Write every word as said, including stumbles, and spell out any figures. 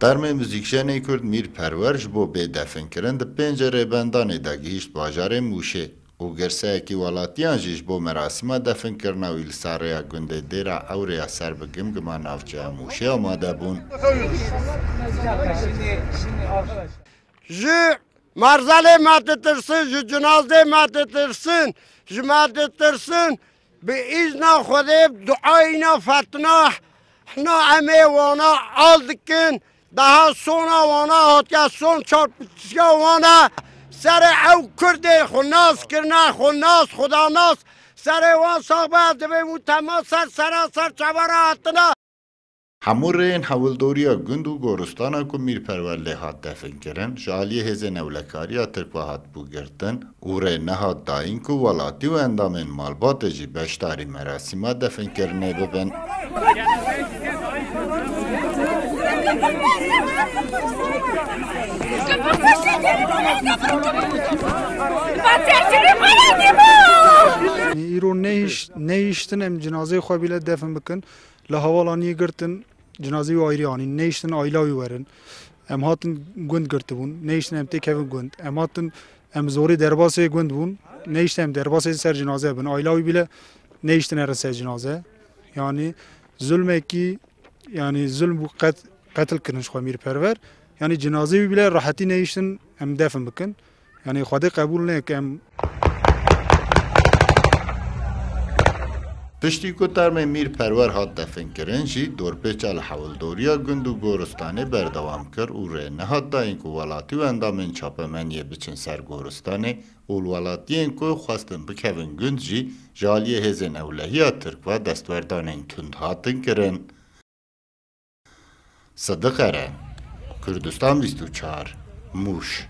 Termê muzîkjenê Kurd Mîr Perwer ji bo bê definkirin di pêncê rêbendanê de gihîşt bajarê Mûşê û girseyekî welatiyan jî ji bo merasîma definkirina wî li ser rêya gundê Dêra Ewrê ya ser bi Gimgima navçeya Mûşê amade bûn. Ji Marzelê me ditirsin, ji cinazê me ditirsin, ji me ditirsin. Bi îzna Xwedê, bi duayîna fetina, hina em ê wana al dikin. Daha sona wana hatiye, son çarpışiya wana. Serê ew Kurdê xwe nas kirine, xwe nas, xudanas. Serê wan sax be, divê û tema ser sera ser çavara hatine. Hemû rêyên hewldoriya gund û goristana ku Mîr Perwer lê hat definkirin, ji aliyê hêzên ewlekariya Tirk ve hatibû girtin û rê nehat dayîn ku welatî û endamên malbatê jî beşdarî merasîma definkirinê bibin. Îro nehişt-, nehiştin em cinazeyê xwe bîle defin bikin. Li hevala nî girtin, cinazê wî ayrî anîn, neyiştin aîla wî werin. Em hatin gund girtibûn, neyiştin em têkevin gund. Em hatin, em zorê derbasê gund bûn, neyiştin em derbasê ser cinaze bin. Aîla wî bîle neyiştin erin ser cinaze. Yanî zulmekî, yanî zulm bû, qet-, qetil kirin ji xwe Mîr Perwer. Yanî cinazê wî bîle rehetî neyiştin em defin bikin. Yanî Xwedê qebûl neke em. Piştî ku termê Mîr Perwer hat definkirin jî, dorpêça li hewldoriya gund û goristanê berdewam kir û rê nehat dayîn ku welatî û endamên çapemeniyê biçin ser goristanê û li welatiyên ku xwestin bikevin gund jî ji aliyê hêzên ewlehiya Tirk ve destwerdanên tund hatin kirin. Sidiq Eren, Kurdistan bîst û çar, Mûş.